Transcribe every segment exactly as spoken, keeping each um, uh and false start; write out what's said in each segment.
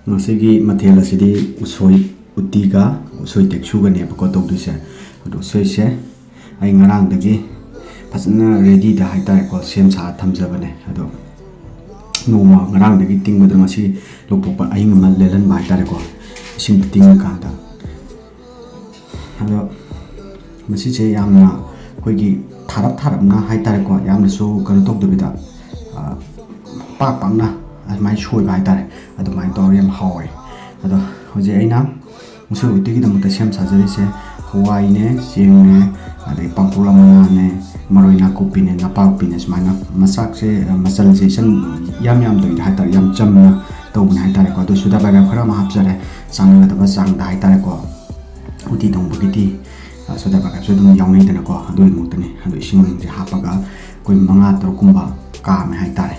ꯉꯁꯤꯒꯤ ꯃꯊꯦꯜ ꯑꯁꯤꯗꯤ ꯎꯁꯣꯏ ꯎꯇꯤꯒ ꯎꯁꯣꯏ ꯇꯦꯛꯁꯨꯒꯅꯦꯕꯀꯣ ꯇꯧꯗꯣꯏꯁꯦ꯫ ꯑꯗꯣ ꯎꯁꯣꯏꯁꯦ ꯑꯩ ꯉꯔꯥꯡꯗꯒꯤ ꯐꯖꯅ ꯔꯦꯗꯤꯗ ꯍꯥꯏꯇꯥꯔꯦꯀꯣ, ꯁꯦꯝ ꯁꯥ ꯊꯝꯖꯕꯅꯦ꯫ ꯑꯗꯣ ꯅꯣꯡꯃ ꯉꯔꯥꯡꯗꯒꯤ ꯇꯤꯡꯕꯗꯣ ꯉꯁꯤ ꯂꯧꯊꯣꯛꯄ, ꯑꯍꯤꯡ ꯑꯃ ꯂꯦꯜꯍꯟꯕ ꯍꯥꯏꯇꯥꯔꯦꯀꯣ, ꯏꯁꯤꯡ ꯇꯤꯡꯉꯀꯥꯟꯗ꯫ ꯑꯗꯣ ꯃꯁꯤꯁꯦ ꯌꯥꯝꯅ ꯑꯩꯈꯣꯏꯒꯤ ꯊꯥꯔꯞ ꯊꯥꯔꯞꯅ ꯍꯥꯏꯇꯥꯔꯦꯀꯣ, ꯌꯥꯝꯅꯁꯨ ꯀꯩꯅꯣ ꯇꯧꯗꯕꯤꯗ, ꯑ, ꯄꯥꯛ ꯄꯥꯛꯅ ꯑꯗꯨꯃꯥꯏꯅ ꯁꯣꯏꯕ ꯍꯥꯏꯇꯥꯔꯦ꯫ ꯑꯗꯨꯃꯥꯏꯅ ꯇꯧꯔꯒ ꯌꯥꯝ ꯍꯥꯎꯋꯦ꯫ ꯑꯗꯣ ꯍꯧꯖꯤꯛ ꯑꯩꯅ ꯎꯁꯣꯏ ꯎꯇꯤꯒꯤꯗꯃꯛꯇ ꯁꯦꯝ ꯁꯥꯖꯔꯤꯁꯦ ꯍꯋꯥꯏꯅꯦ, ꯆꯦꯡꯅꯦ, ꯑꯗꯩ ꯄꯥꯡꯈꯣꯛꯂꯥ ꯃꯅꯥꯅꯦ, ꯃꯔꯣꯏ ꯅꯥꯀꯨꯞꯄꯤꯅꯦ, ꯅꯄꯥꯛꯄꯤꯅꯦ, ꯁꯨꯃꯥꯏꯅ ꯃꯆꯥꯛꯁꯦ, ꯑ, ꯃꯆꯜꯁꯦ ꯏꯆꯝ, ꯏꯌꯥꯝ ꯌꯥꯝꯗꯕꯤꯗ ꯍꯥꯏꯇꯥꯔꯦ, ꯌꯥꯝ ꯆꯝꯅ ꯇꯧꯕꯅꯦ ꯍꯥꯏꯇꯥꯔꯦꯀꯣ꯫ ꯑꯗꯣ ꯁꯣꯗꯥ ꯕꯥꯏꯒꯞ ꯈꯔ ꯑꯃ ꯍꯥꯞꯆꯔꯦ, ꯆꯥꯟꯅꯒꯗꯕ ꯆꯥꯡꯗ ꯍꯥꯏꯇꯥꯔꯦꯀꯣ꯫ ꯎꯇꯤ ꯊꯣꯡꯕꯒꯤꯗꯤ, ꯑ, ꯁꯣꯗꯥ ꯕꯥꯏꯒꯞꯁꯨ ꯑꯗꯨꯝ ꯌꯥꯎꯅꯩꯗꯅꯀꯣ, ꯑꯗꯨꯒꯤꯗꯃꯛꯇꯅꯤ꯫ ꯑꯗꯣ ꯏꯁꯤꯡꯁꯦ ꯍꯥꯞꯄꯒ ꯑꯩꯈꯣꯏ ꯃꯉꯥ ꯇꯔꯨꯛꯀꯨꯝꯕ ꯀꯥꯝꯃꯦ ꯍꯥꯏꯇꯥꯔꯦ꯫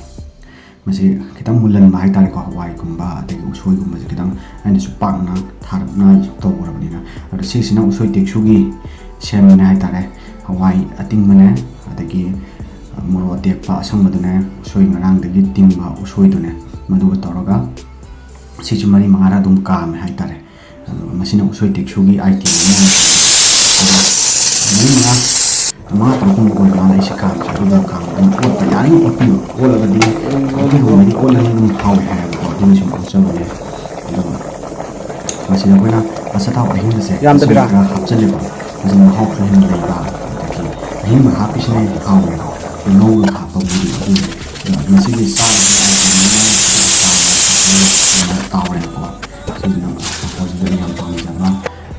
ꯃꯁꯤ ꯈꯤꯇꯪ ꯃꯨꯜꯍꯟꯕ ꯍꯥꯏꯇꯥꯔꯦꯀꯣ, ꯍꯋꯥꯏꯒꯨꯝꯕ ꯑꯗꯒꯤ ꯎꯁꯣꯏꯒꯨꯝꯕꯁꯦ ꯈꯤꯇꯪ ꯑꯩꯅꯁꯨ ꯄꯥꯛꯅ ꯊꯥꯔꯞꯅ ꯇꯧꯈ꯭ꯔꯕꯅꯤꯅ꯫ ꯑꯗꯣ ꯁꯤꯁꯤꯅ ꯎꯁꯣꯏ ꯇꯦꯛꯁꯨꯒꯤ ꯁꯦꯝꯕꯅꯦ ꯍꯥꯏꯇꯥꯔꯦ꯫ ꯍꯋꯥꯏ ꯑꯇꯤꯡꯕꯅꯦ, ꯑꯗꯒꯤ ꯃꯣꯔꯣꯛ ꯑꯇꯦꯛꯄ ꯑꯁꯪꯕꯗꯨꯅꯦ, ꯎꯁꯣꯏ ꯉꯔꯥꯡꯗꯒꯤ ꯇꯤꯡꯕ ꯎꯁꯣꯏꯗꯨꯅꯦ, ꯃꯗꯨꯒ ꯇꯧꯔꯒ ꯁꯤꯁꯨ ꯃꯔꯤ ꯃꯉꯥꯔ ꯑꯗꯨꯝ ꯀꯥꯝꯃꯦ ꯍꯥꯏꯇꯥꯔꯦ꯫ ꯑꯗꯣ ꯃꯁꯤꯅ ꯎꯁꯣꯏ ꯇꯦꯛꯁꯨꯒꯤ item ꯃꯔꯤ ꯃꯉꯥ, ꯃꯉꯥ ꯇꯔꯨꯛꯀꯨꯝꯕ ꯑꯣꯏꯕ ꯃꯥꯜꯂꯦ ꯑꯩꯁꯦ ꯀꯥꯝꯃꯤꯁꯦ꯫ ꯑꯗꯨꯒ ꯀꯥꯝꯃꯒ ꯑꯗꯨꯝ ꯑꯣꯠꯄ, ꯌꯥꯔꯤꯉꯩ ꯑꯣꯠꯄꯤꯌꯨ꯫ ꯑꯣꯠꯂꯒꯗꯤ ꯎꯇꯤ ꯊꯣꯡꯕꯗꯤ ꯑꯣꯠꯂꯗꯤ ꯑꯗꯨꯝ ꯍꯥꯎꯋꯦ ꯍꯥꯏꯌꯦꯕꯀꯣ, ꯑꯗꯨꯅ ꯁꯨꯝ ꯑꯣꯠꯆꯕꯅꯦ꯫ ꯑꯗꯨꯒ ꯃꯁꯤꯗ ꯑꯩꯈꯣꯏꯅ ꯑꯆꯥꯊꯥꯎ ꯑꯍꯤꯡꯕꯁꯦ ꯌꯥꯝꯗꯕꯤꯔꯥ? ꯈꯔ ꯍꯥꯞꯆꯜꯂꯦꯕ꯫ ꯃꯁꯤ ꯃꯍꯥꯎꯁꯨ ꯍꯦꯟꯅ ꯂꯩꯕ, ꯑꯗꯒꯤ ꯑꯍꯤꯡꯕ ꯍꯥꯞꯄꯤꯁꯤꯅ ꯍꯦꯟꯅ ꯍꯥꯎꯋꯦꯕ꯫ ꯉꯧꯔꯒ ꯍꯥꯞꯄꯕꯨꯗꯤ ꯑꯗꯨ, ꯑ, ꯃꯁꯤꯒꯤ ꯆꯥꯛ ꯇꯥꯎꯔꯦꯕꯀꯣ꯫ ꯁꯤꯁꯤꯅ ꯍꯧꯖꯤꯛ ꯑꯩ ꯌꯥꯝ ꯄꯥꯝꯖꯕ,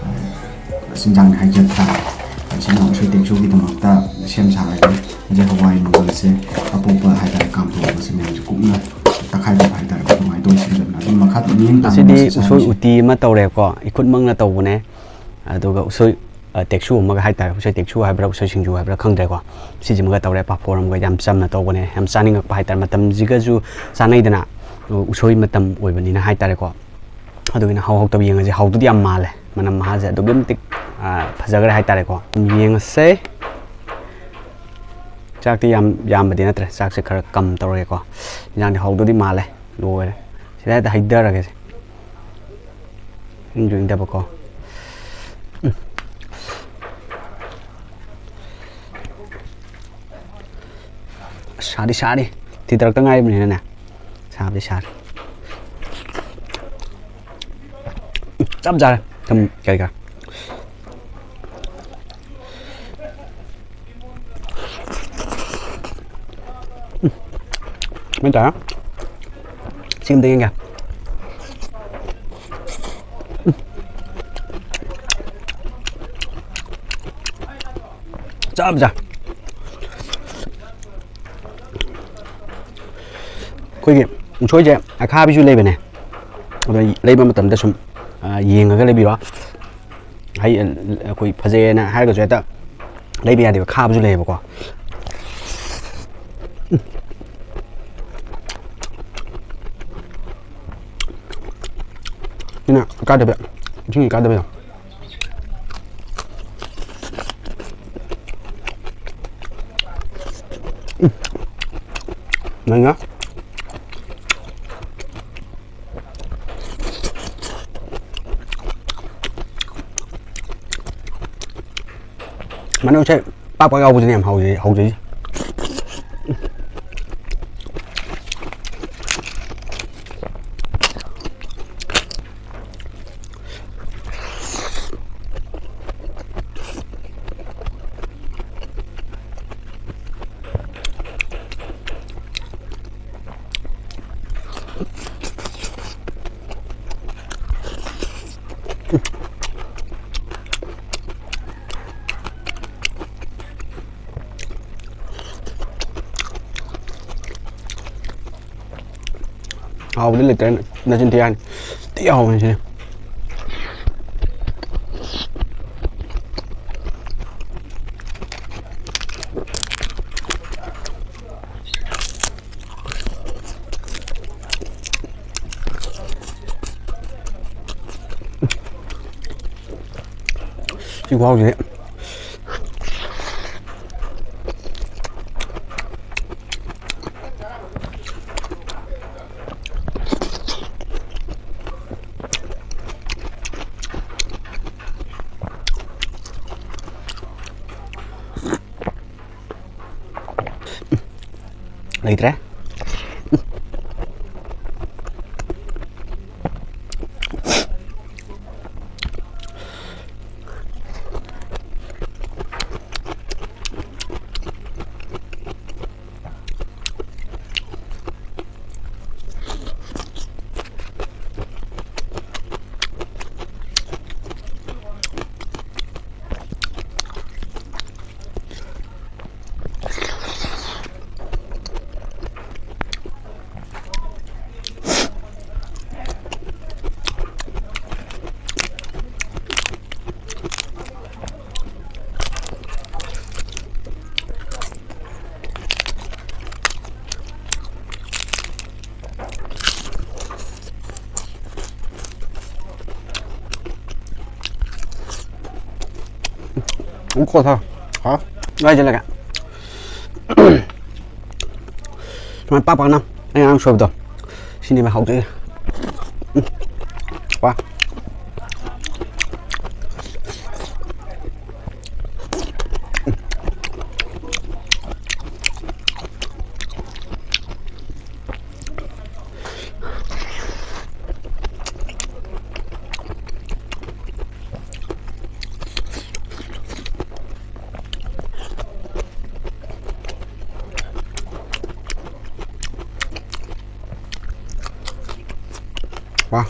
ꯑ, ꯆꯤꯟꯖꯥꯛꯅꯤ ꯍꯥꯏꯖꯕ ꯇꯥꯔꯦ꯫ ꯁꯤꯅ ꯎꯁꯣꯏ ꯇꯦꯛꯁꯨꯒꯤꯗꯃꯛꯇ ꯁꯦꯝ ꯁꯥꯔꯒꯦ꯫ ꯍꯧꯖꯤꯛ ꯍꯋꯥꯏ ꯃꯪꯒꯜꯁꯦ ꯑꯄꯣꯛꯄ ꯍꯥꯏꯇꯥꯔꯦ, ꯀꯥꯝꯊꯣꯛꯑꯒ ꯁꯤ ꯃꯌꯥꯝꯁꯦ ꯀꯨꯞꯅ ꯇꯛꯈꯥꯏꯗꯕ ꯍꯥꯏꯇꯥꯔꯦ, ꯑꯗꯨꯃꯥꯏꯅ ꯇꯧꯔ ꯁꯦꯝꯖꯕꯅꯦ꯫ ꯑꯗꯨꯝ ꯃꯈꯥ ꯃꯤꯠꯌꯦꯡ ꯇꯥꯅ ꯉꯁꯤꯗꯤ ꯃꯁꯤ ꯎꯁꯣꯏ ꯁꯦꯝꯁꯦ꯫ ꯎꯇꯤ ꯑꯃ ꯇꯧꯔꯦꯀꯣ, ꯏꯈꯨꯠꯃꯛꯅ ꯇꯧꯕꯅꯦ꯫ ꯑꯗꯨꯒ ꯎꯁꯣꯏ, ꯑ, ꯇꯦꯛꯁꯨ ꯑꯃꯒ ꯍꯥꯏꯇꯥꯔꯦ, ꯎꯁꯣꯏ ꯇꯦꯛꯁꯨ ꯍꯥꯏꯕ꯭ꯔꯥ, ꯎꯁꯣꯏ ꯁꯤꯡꯖꯨ ꯍꯥꯏꯕ꯭ꯔꯥ ꯈꯪꯗ꯭ꯔꯦꯀꯣ꯫ ꯁꯤꯁꯤꯃꯒ ꯇꯧꯔꯦ, ꯄꯥꯐꯣꯔ ꯑꯃꯒ, ꯌꯥꯝ ꯆꯝꯅ ꯇꯧꯕꯅꯦ, ꯌꯥꯝ ꯆꯥꯅꯤꯡꯉꯛꯄ ꯍꯥꯏꯇꯥꯔꯦ꯫ ꯃꯇꯝꯁꯤꯒꯁꯨ ꯆꯥꯅꯩꯗꯅ, ꯎꯁꯣꯏ ꯃꯇꯝ ꯑꯣꯏꯕꯅꯤꯅ ꯍꯥꯏꯇꯥꯔꯦꯀꯣ꯫ ꯑꯗꯨꯒꯤꯅ ꯍꯥꯎ ꯍꯥꯎꯇꯕ ꯌꯦꯡꯉꯁꯦ꯫ ꯍꯥꯎꯗꯨꯗꯤ ꯌꯥꯝ ꯃꯥꯜꯂꯦ, ꯃꯅꯝ ꯃꯍꯥꯁꯦ ꯑꯗꯨꯛꯀꯤ ꯃꯇꯤꯛ, ꯑ, ꯐꯖꯈ꯭ꯔꯦ ꯍꯥꯏꯇꯥꯔꯦꯀꯣ꯫ ꯑꯗꯨꯝ ꯌꯦꯡꯉꯁꯦ꯫ ꯆꯥꯛꯇꯤ ꯌꯥꯝ ꯌꯥꯝꯕꯗꯤ ꯅꯠꯇ꯭ꯔꯦ, ꯆꯥꯛꯁꯦ ꯈꯔ ꯀꯝ ꯇꯧꯔꯒꯦꯀꯣ꯫ ꯏꯟꯖꯥꯡꯗꯤ ꯍꯥꯎꯗꯨꯗꯤ ꯃꯥꯜꯂꯦ, ꯂꯣꯏꯔꯦ꯫ ꯁꯤꯗ ꯍꯦꯛꯇ ꯍꯩꯊꯔꯒꯦꯁꯦ꯫ ꯏꯪꯁꯨ ꯏꯪꯗꯕꯀꯣ꯫ ꯎꯝ꯫ ꯁꯥꯗꯤ ꯁꯥꯔꯤ꯫ ꯊꯤꯗꯔꯛꯇ ꯉꯥꯏꯔꯤꯕꯅꯤꯅꯅꯦ꯫ ꯁꯥꯕꯗꯤ ꯁꯥꯔꯤ꯫ ꯎꯝ, ꯆꯞ ꯆꯥꯔꯦ꯫ ꯊꯨꯝ ꯀꯩꯀꯥ꯫ ꯎꯝ꯫ ꯃꯩ ꯇꯥꯔꯦ꯫ ꯁꯤ ꯑꯝꯇ ꯌꯦꯡꯒꯦ꯫ ꯎꯝ꯫ ꯆꯞ ꯆꯥ꯫ ꯑꯩꯈꯣꯏꯒꯤ ꯎꯁꯣꯏꯁꯦ ꯑꯈꯥꯕꯤꯁꯨ ꯂꯩꯕꯅꯦ꯫ ꯑꯗꯣ ꯂꯩꯕ ꯃꯇꯝꯗ ꯁꯨꯝ, ꯑ, ꯌꯦꯡꯉꯒ ꯂꯩꯕꯤꯔꯣ꯫ ꯍꯩ, ꯑꯩꯈꯣꯏ ꯐꯖꯩꯌꯦꯅ ꯍꯥꯏꯔꯒꯁꯨ ꯍꯦꯛꯇ ꯂꯩꯕ ꯌꯥꯗꯦꯕ, ꯈꯥꯕꯁꯨ ꯂꯩꯌꯦꯕꯀꯣ꯫ ꯁꯤꯅ ꯀꯥꯗꯕ, ꯏꯁꯤꯡꯒꯤ ꯀꯥꯗꯕꯗꯣ꯫ ꯎꯝ꯫ ꯅꯪꯅ ꯃꯅꯨꯡꯁꯦ ꯄꯥꯛ ꯄꯥꯛ ꯌꯥꯎꯕꯁꯤꯅ ꯌꯥꯝ ꯍꯥꯎꯖꯩ, ꯍꯥꯎꯖꯩ꯫ ꯍꯥꯎꯕꯗꯤ ꯂꯩꯇ꯭ꯔꯦ, ꯅꯆꯤꯟ ꯊꯤ ꯍꯥꯏꯅꯤ꯫ ꯊꯤ ꯍꯥꯎꯕꯅꯤ ꯁꯤꯗꯤ꯫ ꯁꯤ ꯈꯨꯍꯥꯎꯁꯤꯗꯤ꯫ ꯂꯩꯇ꯭ꯔꯦ꯫ ꯑꯃꯨꯛ ꯀꯣꯠꯊꯔꯣ꯫ ꯍꯥꯎ꯫ ꯀꯥꯏ ꯆꯠꯂꯒꯦ? ꯁꯨꯃꯥꯏꯅ ꯄꯥꯛ ꯄꯥꯛꯅ ꯑꯩ ꯉꯔꯥꯡ ꯁꯣꯏꯕꯗꯣ, ꯁꯤꯅꯦꯕ ꯍꯥꯎꯗꯣꯏꯁꯦ꯫ ꯎꯝ꯫ ꯋꯥ꯫ ꯋꯥ꯫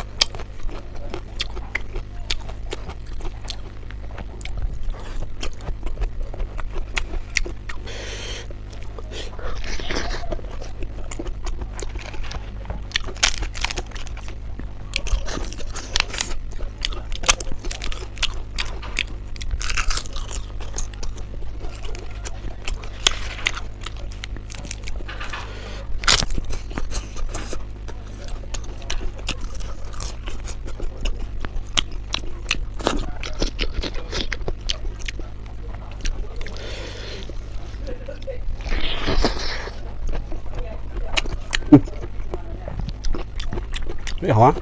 ꯎꯝ꯫ ꯂꯣꯏ ꯍꯥꯎꯔꯦ꯫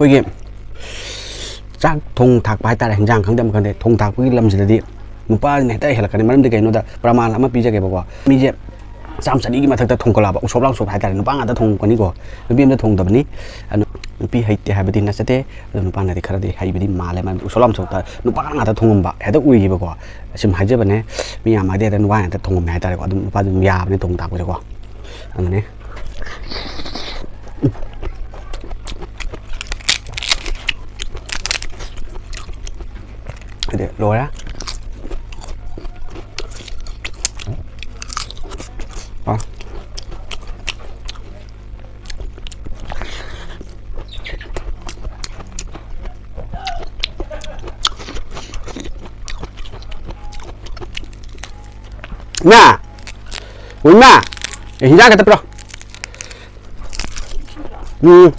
ꯑꯩꯈꯣꯏꯒꯤ ꯆꯥꯛ ꯊꯣꯡ ꯊꯥꯛꯄ ꯍꯥꯏꯇꯥꯔꯦ, ꯍꯤꯟꯖꯥꯡ ꯈꯪꯗꯦ ꯑꯃ ꯈꯪꯗꯦ, ꯊꯣꯡ ꯊꯥꯛꯄꯒꯤ ꯂꯝꯁꯤꯗꯗꯤ ꯅꯨꯄꯥꯁꯤꯅ ꯍꯦꯛꯇ ꯍꯦꯜꯂꯛꯀꯅꯤ꯫ ꯃꯔꯝꯗꯤ ꯀꯩꯅꯣꯗ, ꯄ꯭ꯔꯃꯥꯟ ꯑꯃ ꯄꯤꯖꯒꯦꯕꯀꯣ, ꯃꯤꯁꯦ ꯆꯥꯝ ꯆꯅꯤꯒꯤ ꯃꯊꯛꯇ ꯊꯣꯡꯒꯠꯂꯛꯑꯕ, ꯎꯁꯣꯞ ꯂꯥꯡꯁꯣꯞ ꯍꯥꯏꯇꯥꯔꯦ, ꯅꯨꯄꯥ ꯉꯥꯛꯇ ꯊꯣꯡꯉꯛꯄꯅꯤꯀꯣ, ꯅꯨꯄꯤ ꯑꯃꯇ ꯊꯣꯡꯗꯕꯅꯤ꯫ ꯑꯗꯨ ꯅꯨꯄꯤ ꯍꯩꯇꯦ ꯍꯥꯏꯕꯗꯤ ꯅꯠꯆꯗꯦ, ꯑꯗꯣ ꯅꯨꯄꯥꯅꯗꯤ ꯈꯔꯗꯤ ꯍꯩꯕꯗꯤ ꯃꯥꯜꯂꯦ꯫ ꯃꯔꯝꯗꯤ ꯎꯁꯣꯞ ꯂꯥꯡꯁꯣꯞꯇ ꯅꯨꯄꯥ ꯉꯥꯛꯇ ꯊꯣꯡꯉꯝꯕ ꯍꯦꯛꯇ ꯎꯏꯌꯦꯕꯀꯣ꯫ ꯑꯁꯨꯝ ꯍꯥꯏꯖꯕꯅꯦ, ꯃꯤ ꯌꯥꯝꯃꯗꯤ ꯍꯦꯛꯇ ꯅꯨꯄꯥ ꯉꯥꯛꯇ ꯊꯣꯡꯉꯝꯃꯦ ꯍꯥꯏꯇꯥꯔꯦꯀꯣ꯫ ꯑꯗꯨꯝ ꯅꯨꯄꯥꯗꯤ ꯑꯗꯨꯝ ꯌꯥꯕꯅꯦ ꯊꯣꯡ ꯊꯥꯛꯄꯁꯦꯀꯣ꯫ ꯑꯗꯨꯅꯦ꯫ ꯑꯗꯨꯗꯤ ꯂꯣꯏꯔꯦ꯫ ꯑ꯫ ꯏꯃꯥ! ꯑꯣ, ꯏꯃꯥ! ꯑꯦ, ꯍꯤꯟꯖꯥꯡ ꯈꯛꯇ ꯄꯤꯔꯛꯑꯣ꯫ ꯎꯝ꯫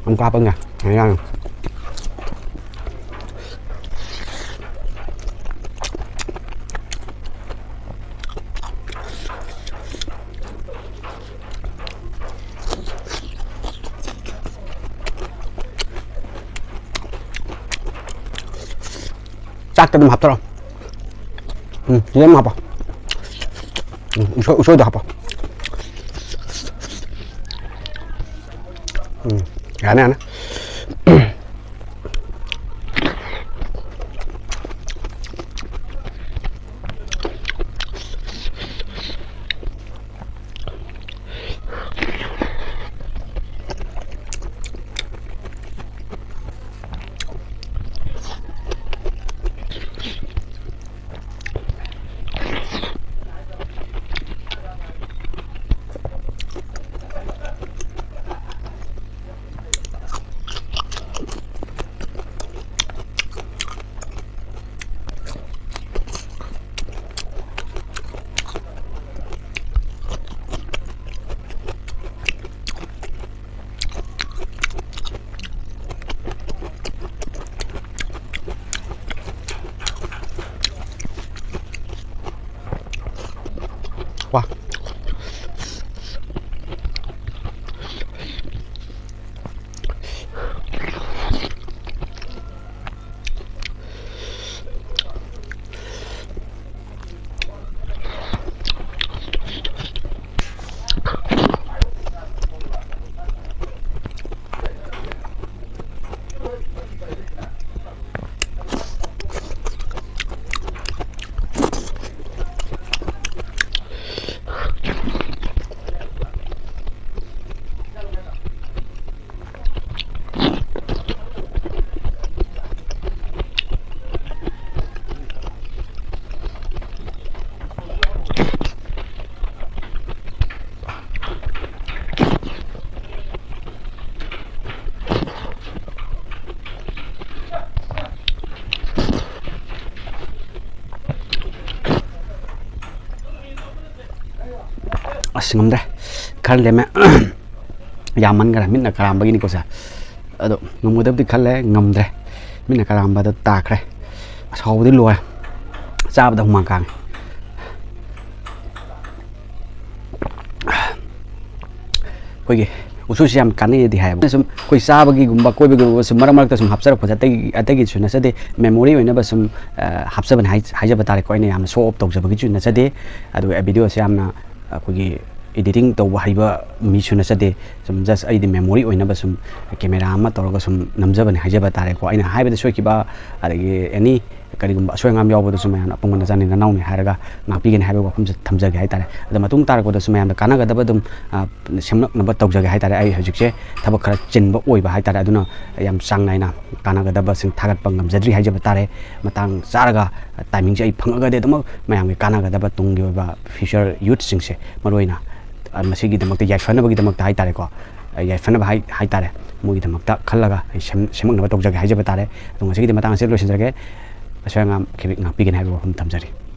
ꯑꯃꯨꯛ ꯍꯥꯞꯄꯛꯅꯦ꯫ ꯍꯤꯟꯖꯥꯡ꯫ ꯆꯥꯛꯇ ꯑꯗꯨꯝ ꯍꯥꯞꯇꯔꯣ꯫ ꯎꯝ, ꯁꯤꯗ ꯑꯗꯨꯝ ꯍꯥꯞꯄꯣ꯫ ꯎꯝ, ꯎꯁꯣꯏ, ꯎꯁꯣꯏꯗꯣ ꯍꯥꯞꯄꯣ꯫ ꯎꯝ, ꯌꯥꯅꯤ, ꯌꯥꯅꯤ꯫ ꯉꯝꯗ꯭ꯔꯦ, ꯈꯔ ꯂꯦꯝꯃꯦ꯫ ꯌꯥꯝꯃꯟꯈ꯭ꯔꯦ, ꯃꯤꯠꯅ ꯀꯔꯥꯝꯕꯒꯤꯅꯤꯀꯣ ꯁꯦ꯫ ꯑꯗꯣ ꯉꯝꯒꯗꯕꯗꯤ ꯈꯜꯂꯦ, ꯉꯝꯗ꯭ꯔꯦ, ꯃꯤꯠꯅ ꯀꯔꯥꯝꯕꯗ ꯇꯥꯈ꯭ꯔꯦ꯫ ꯑꯁꯥꯎꯕꯗꯤ ꯂꯣꯏꯔꯦ, ꯆꯥꯕꯗ ꯍꯨꯃꯥꯡ ꯀꯥꯡꯉꯦ꯫ ꯑꯩꯈꯣꯏꯒꯤ ꯎꯁꯣꯏꯁꯤ ꯌꯥꯝ ꯀꯥꯟꯅꯩꯗꯤ ꯍꯥꯏꯌꯦꯕ꯫ ꯁꯨꯝ ꯑꯩꯈꯣꯏ ꯆꯥꯕꯒꯤꯒꯨꯝꯕ, ꯀꯣꯏꯕꯒꯤꯒꯨꯝꯕ ꯁꯨꯝ ꯃꯔꯛ ꯃꯔꯛꯇ ꯁꯨꯝ ꯍꯥꯞꯆꯔꯛꯄꯁꯦ, ꯑꯇꯩ, ꯑꯇꯩꯒꯤꯁꯨ ꯅꯠꯆꯗꯦ, memory ꯑꯣꯏꯅꯕ ꯁꯨꯝ, ꯑ, ꯍꯥꯞꯆꯕꯅꯦ ꯍꯥꯏ-, ꯍꯥꯏꯖꯕ ꯇꯥꯔꯦꯀꯣ꯫ ꯑꯩꯅ ꯌꯥꯝꯅ show off ꯇꯧꯖꯕꯒꯤꯁꯨ ꯅꯠꯆꯗꯦ꯫ ꯑꯗꯨꯒ videoꯁꯦ ꯌꯥꯝꯅ ꯑꯩꯈꯣꯏꯒꯤ editing ꯇꯧꯕ ꯍꯩꯕ ꯃꯤꯁꯨ ꯅꯠꯆꯗꯦ꯫ ꯁꯨꯝ just ꯑꯩꯗꯤ memory ꯑꯣꯏꯅꯕ ꯁꯨꯝ camera ꯑꯃ ꯇꯧꯔꯒ ꯁꯨꯝ ꯅꯝꯖꯕꯅꯦ ꯍꯥꯏꯖꯕ ꯇꯥꯔꯦꯀꯣ꯫ ꯑꯩꯅ ꯍꯥꯏꯕꯗ ꯁꯣꯏꯈꯤꯕ, ꯑꯗꯒꯤ any ꯀꯔꯤꯒꯨꯝꯕ ꯑꯁꯣꯏ ꯑꯉꯥꯝ ꯌꯥꯎꯕꯗꯁꯨ ꯃꯌꯥꯝꯅ ꯑꯄꯪꯕ ꯅꯆꯥꯅꯤ ꯅꯅꯥꯎꯅꯤ ꯍꯥꯏꯔꯒ ꯉꯥꯛꯄꯤꯒꯅꯤ ꯍꯥꯏꯕꯒꯤ ꯋꯥꯐꯝꯁꯦ ꯊꯝꯖꯒꯦ ꯍꯥꯏꯇꯥꯔꯦ꯫ ꯑꯗꯣ ꯃꯇꯨꯡ ꯇꯥꯔꯛꯄꯗꯁꯨ ꯃꯌꯥꯝꯗ ꯀꯥꯟꯅꯒꯗꯕ ꯑꯗꯨꯝ, ꯑ, ꯁꯦꯝꯂꯛꯅꯕ ꯇꯧꯖꯒꯦ ꯍꯥꯏꯇꯥꯔꯦ꯫ ꯑꯩ ꯍꯧꯖꯤꯛꯁꯦ ꯊꯕꯛ ꯈꯔ ꯆꯤꯟꯕ ꯑꯣꯏꯕ ꯍꯥꯏꯇꯥꯔꯦ, ꯑꯗꯨꯅ ꯌꯥꯝ ꯆꯥꯡ ꯅꯥꯏꯅ ꯀꯥꯟꯅꯒꯗꯕꯁꯤꯡ ꯊꯥꯒꯠꯄ ꯉꯝꯖꯗ꯭ꯔꯤ ꯍꯥꯏꯖꯕ ꯇꯥꯔꯦ꯫ ꯃꯇꯥꯡ ꯆꯥꯔꯒ timingꯁꯦ ꯑꯩ ꯐꯪꯉꯒꯗꯤ ꯑꯗꯨꯃꯛ ꯃꯌꯥꯝꯒꯤ ꯀꯥꯟꯅꯒꯗꯕ ꯇꯨꯡꯒꯤ ꯑꯣꯏꯕ future youthꯁꯤꯡꯁꯦ ꯃꯔꯨꯑꯣꯏꯅ, ꯑ, ꯃꯁꯤꯒꯤꯗꯃꯛꯇ ꯌꯥꯏꯐꯅꯕꯒꯤꯗꯃꯛꯇ ꯍꯥꯏꯇꯥꯔꯦꯀꯣ, ꯑ, ꯌꯥꯏꯐꯅꯕ ꯍꯥꯏ-, ꯍꯥꯏꯇꯥꯔꯦ, ꯃꯣꯏꯒꯤꯗꯃꯛꯇ ꯈꯜꯂꯒ ꯑꯩ ꯁꯦꯝ-, ꯁꯦꯝꯃꯛꯅꯕ ꯇꯧꯖꯒꯦ ꯍꯥꯏꯖꯕ ꯇꯥꯔꯦ꯫ ꯑꯗꯣ ꯉꯁꯤꯒꯤꯗꯤ ꯃꯇꯥꯡ ꯑꯁꯤꯗ ꯂꯣꯏꯁꯤꯟꯖꯔꯒꯦ꯫ ꯑꯁꯣꯏ ꯑꯉꯥꯝ ꯈꯤꯕꯤꯛ ꯉꯥꯛꯄꯤꯒꯅꯤ ꯍꯥꯏꯕ ꯋꯥꯐꯝ ꯊꯝꯖꯔꯤ꯫